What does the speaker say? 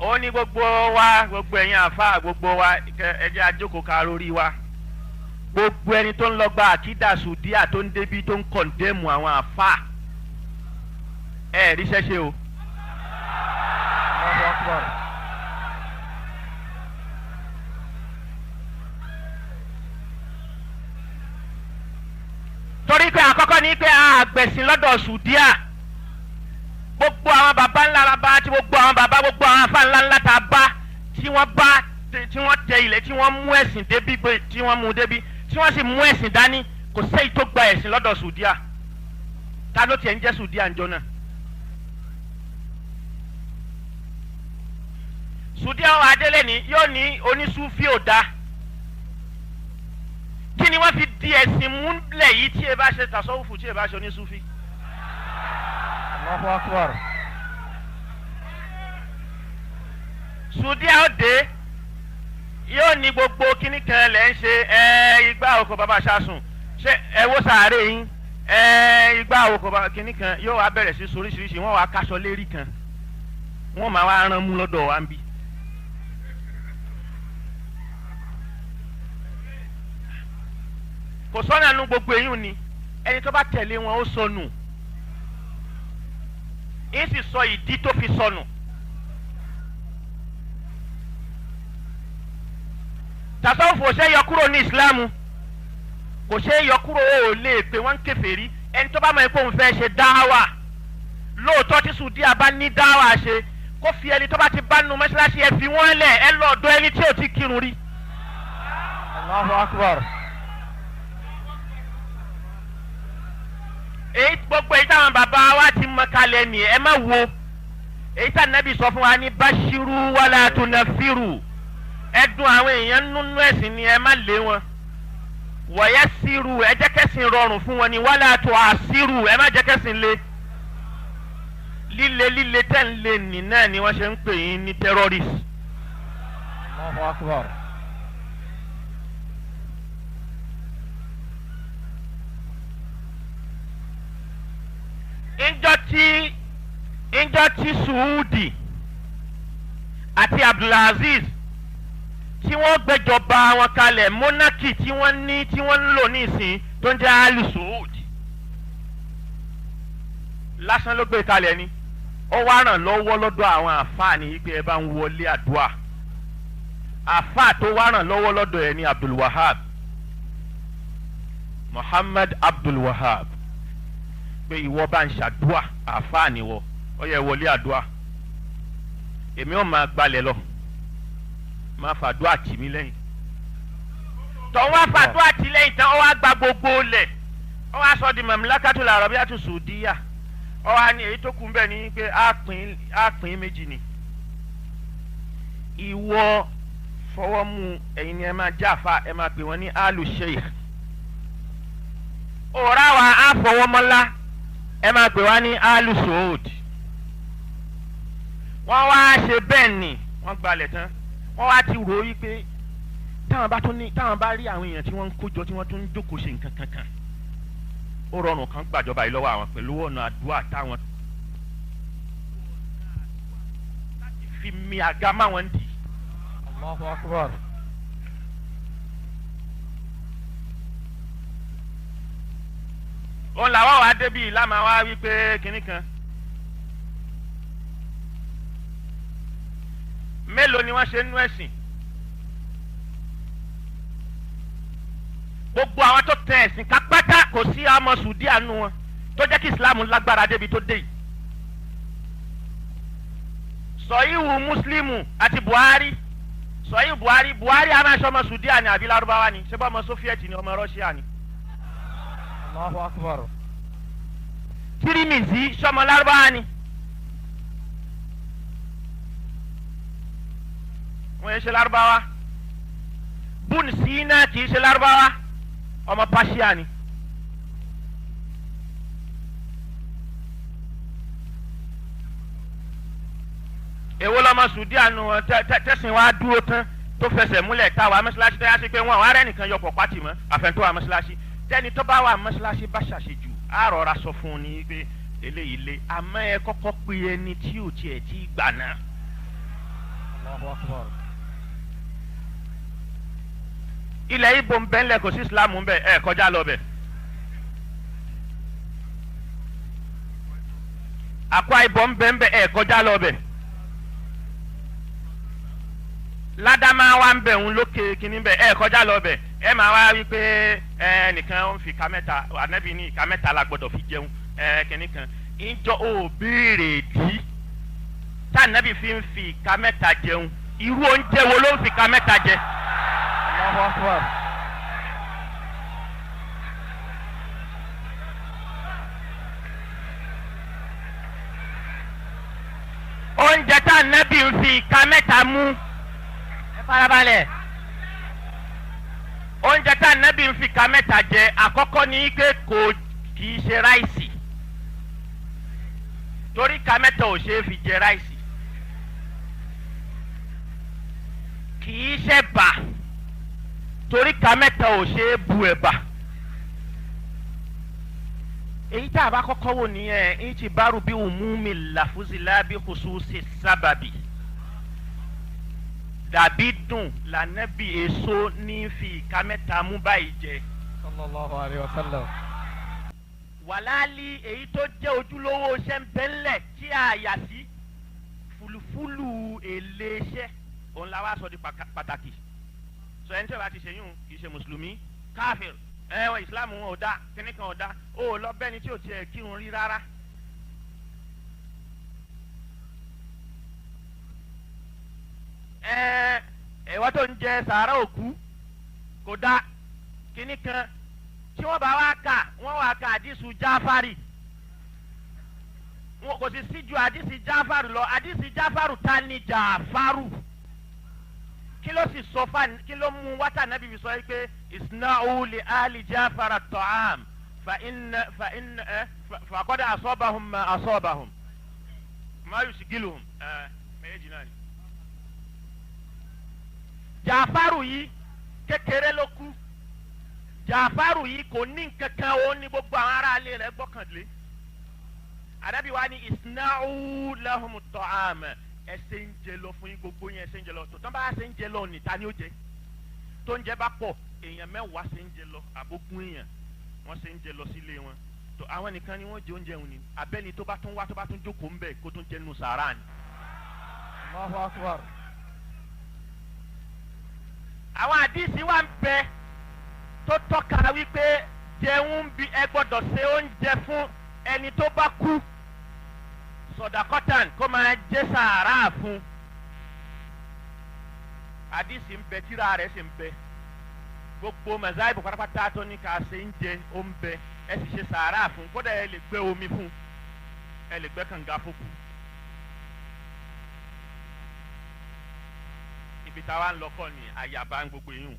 Ó ní gbogbo wa, gbogbo ẹ̀yin àfa, gbogbo wa, ẹ jẹ́ àjókòó ká lórí wa. Gbogbo ẹni tó ń lọ gba àkídà sùdíà tó ń débi tó ń kọ̀ǹdẹ́mù àwọn àfa, ẹ ríṣẹ́ ṣe o. Allahu Akbar. Torí pé àkọ́kọ́ ni pé àgbẹ̀sìn lọ́dọ̀ sùdíà. Gbogbo àwọn baba ńlá la bá, tí gbogbo àwọn baba, gbogbo àwọn afa ńlá ńlá ta bá, tí wọ́n bá, tí wọ́n tẹ ilẹ̀, tí wọ́n mú ẹ̀sìn débi, tí wọ́n mú débi, tí wọ́n sì mú ẹ̀sìn dání, kò sẹ́yìn tó gba ẹ̀sìn lọ́dọ̀ sùdíà. Ta ló tiẹ̀ ń jẹ́ sùdíà ńjọ náà? Sùdíà wà délé ni yóò ní onísúfì ò da. Kí ni wọ́n fi di ẹ̀sìn múlẹ̀ yìí tí ẹ bá ṣe tasọ́wùfù, tí ẹ bá ṣe onísúfì? Allahu Akbar. Sùdíà ó dé, yóò ní gbogbo kíní kan lẹ́ ń ṣe ẹ, igbá oko bàbá ṣáṣùn, ṣé ẹ wó sàárè yín, ẹ igbá oko bàbá kíní kan, yóò wá bẹ̀rẹ̀ sí soríṣiríṣi. Wọ́n wá kaṣọ lérí kan, wọ́n máa wá rán mú lọ́dọ̀ wa ń bí. Kò sọ́nà nu gbogbo eyín ni ẹni tó bá tẹ̀lé wọn ó sọnù, ń sì sọ ìdí tó fi sọnù. Tasawufu ò ṣe é yọ kúrò ní ìsìlámù, kò ṣe é yọ kúrò. Ó lè pé wọ́n ń kèfèrí. Ẹni tó bá mọ̀ pé òun fẹ́ ṣe dáwà lóòótọ́, tí sùdíà bá ní dáwà ṣe, kó fi ẹni tó bá ti bá nu mọ́ṣáláṣí, ẹ fi wọ́n lẹ̀, ẹ lọ́ọ̀dọ̀ ẹni tí ò ti kírun rí. Allahu Akbar. Èyí gbogbo èyí táwọn bàbá wa ti mọ kalẹ̀ ni ẹ má wo èyí tá nàbì sọ fún wa ní bashiru wala tunafiru. Ẹ dùn àwọn èèyàn nínú ẹ̀sìn ni, ẹ má lé wọn. Wọ̀yẹ́ síru, ẹ jẹ́ kẹ́sìn rọrùn fún wọn ni. Wala tu'asiru, ẹ má jẹ́ kẹ́sìn le. Líle líle tẹ́ ń lé nì náà ni wọ́n ṣe ń pè yín ní terrorist. Allahu Akbar. Ńjọ́ tí Suudi àti Abdulaziz tí wọ́n gbẹ́jọba wọn kalẹ̀, monarchy tí wọ́n ní, tí wọ́n ń lò nísìn tó ń jẹ́ Ali Suud lásán ló gbé kalẹ̀ ni, ó wá ràn lọ́wọ́ lọ́dọ̀ àwọn àfáà ní pé ẹ bá ń wọlé àdúrà. Àfáà tó wá ràn lọ́wọ́ lọ́dọ̀ ẹ̀ ní Abdulwahab, Muhammad Abdulwahab, pé ìwọ bá ń ṣàdúà, àfáà níwọ, ó yẹ wọlé àdúà, èmi ò máa gbalẹ̀ lọ, máa fàdúà tì mí lẹ́yìn. Tọ́ wá fàdúà tì lẹ́yìn tán, ó wá gba gbogbo lẹ̀, ó wá sọ di Mamlakatul Arabiyatu Saudiya. Ó wá ní èyí tó kù ń bẹ̀ ni pé á pín méjì ni, ìwọ fọwọ́ mú, ẹ̀yin ni ẹ máa jáfa, ẹ máa pè wọ́n ní alu sheikh, òrà wa á fọwọ́ mọ́lá, ẹ máa pè wá ní alu sood. Wọ́n wá ṣe bẹ́ẹ̀ ni wọ́n gbalẹ̀ tán, wọ́n wá ti rò ó yí pé táwọn bá tún ní, táwọn bá rí àwọn èèyàn tí wọ́n ń kójọ, tí wọ́n tún ń jókòó ṣe nǹkan kankan, ó rọrùn kan gbàjọba yìí lọ́wọ́ àwọn pẹ̀lú ọ̀nà àdúrà táwọn láti fi mi àga máwọn dì. Allahu Akbar. Òun làwọn wà débi lámà wá wípé kinní kan mélòó ni wọ́n ṣe nú ẹ̀sìn. Gbogbo àwọn tó tẹ ẹ̀sìn ká pátá, kò sí ọmọ sùdíà nù wọn tó jẹ́ kí ìsìlámù lágbára débi tó dé yìí. Sọ̀yìwù Mùsùlùmù àti Buhari, sọ̀yìwù Buhari, Buhari amáṣọ ọmọ sùdíà ni àbí Lárúbáwá ni? Ṣé bá ọmọ Sófíẹ̀tì ni, ọmọ Rọ́ṣíà ni? Allahu Akbar. Tirimizi sọmọ Lárúbáwá ni? Wọ́n yẹ ṣe Lárúbáwá. Bùn Sínà kì í ṣe Lárúbáwá, ọmọ Pàṣíà ni. Èwo lọmọ sùdíà nu wọn tẹsán wa dúró tán tó fẹsẹ̀ múlẹ̀ táwa mọ́ṣáláṣí tẹ́yà sí pé wọn àwọn ará nìkan yọpọ̀ pátì mọ́ àfẹnutọ́ wa mọ́ṣáláṣí? Tẹ́ni tó bá wà mọ́ṣáláṣí bá ṣàṣejù, á rọra sọ fún un ní pé eléyìí le, àmọ́ ẹ kọ́kọ́ pe ẹni tí ò tiẹ̀ tí gbà náà. Allahu akbar. Ilẹ̀ Ibo ń bẹ ńlẹ̀ kò sí Islam ń bẹ ẹ kọjá lọ bẹ̀. Akwa Ibom ń bẹ ń bẹ ẹ kọjá lọ bẹ̀. Ládàmáwa ń bẹ̀ ń lókè kínní bẹ̀ ẹ kọjá lọ bẹ̀ ẹ máa wá wí pé ẹ nìkan ń fi ìka mẹ́ta ànábì ní ìka mẹ́ta la gbọ́dọ̀ fi jẹun ẹ kínní kan ìjọ ò béèrè dí tá ànábì fi ń fi ìka mẹ́ta jẹun irú oúnjẹ wo ló ń fi ìka mẹ́ta jẹ. Allahu akbar. Oúnjẹ tá ànábì ń fi ìka mẹ́ta mú. Ẹ farabalẹ̀. Oúnjẹ tá ànábì ń fi ìka mẹ́ta jẹ àkọ́kọ́ ní pé kò kì í ṣe ráìsì torí ìka mẹ́ta ò ṣeé fi jẹ ráìsì kì í ṣe bà torí ìka mẹ́ta ò ṣeé bu ẹ̀bà. Èyí tá a bá kọ́kọ́ wò nìyẹn ń ti bárù bí umumi làfúzìlá bí khususi sábàbí dàbí dùn lànàbí èso ní fi ìka mẹ́ta mú báyìí jẹ. Sallallahu alayhi wa sallam. Wàláàlì èyí tó jẹ́ ojúlówó iṣẹ́ ń bẹ ńlẹ̀ tí a yà sí fùlùfùlù èlé iṣẹ́ òun la wá sọ di pàtàkì. Sọ ẹni tí ó bá ti ṣe yún kì í ṣe mùsùlùmí káfíìr ẹ̀wọ̀n ìsìláàmù wọn ò dá kíní kan ò dá ó lọ bẹ́ni tí ò tiẹ̀ kírun rí rárá. Ẹ̀wọ́n tó ń jẹ sàárà òkú kò dá kíní kan tí wọ́n bá wá kà wọ́n wá ka àdìsù jáfárì wọn kò sì síjú àdìsí jáfárù lọ. Àdìsí jáfárù ta ni jáfárù? Kí ló sì sọ fún kí ló mú wátà nàbí fi sọ yìí pé isna'u li ali jáfara ta'am fa inna fa inna ẹ faqad asabahum ma asabahum ma yushgiluhum ẹ méjì náà ni. Jáfárù yìí kékeré ló kú. Jàfárù yìí kò ní nkankan ó ní gbogbo àwọn aráalé rẹ̀ gbọ́kànlé. Ànábì wa ní isna'u lahum ta'am ẹsẹ̀ ń jẹ lọ fún yín gbogbo yín ẹsẹ̀ ń jẹ lọ tó tán bá ẹsẹ̀ ń jẹ lọ níta ni ó jẹ tó ń jẹ bá pọ̀ èèyàn mẹ́wàá ṣe ń jẹ lọ àbógún èèyàn wọ́n ṣe ń jẹ lọ sílé wọn tó àwọn nìkan ni wọ́n jẹ oúnjẹ òun ni abẹ́ni tó bá tún wá tó bá tún jókòó ń bẹ̀ kó tún jẹ nù sàárà ni. Allahu akbar. Àwọn àdìsí wa ń bẹ tó tọ́ka wípé jẹun bí ẹ gbọ́dọ̀ ṣe oúnjẹ fún ẹni tó bá kú sọ̀dàkọ́tàn kó máa jẹ́ sàárà fún. Àdìsí ń bẹ tíra rẹ̀ sì ń bẹ gbogbo mẹ̀sáìbù pátápátá tó ní ká ṣe ń jẹ ó ń bẹ ẹ sì ṣe sàárà fún kódà ẹ lè gbé omi fún ẹ lè gbẹ́ kànga fókù. Ibi táwa ń lọ kọ́ ni àyàbá ń gbogbo yìí.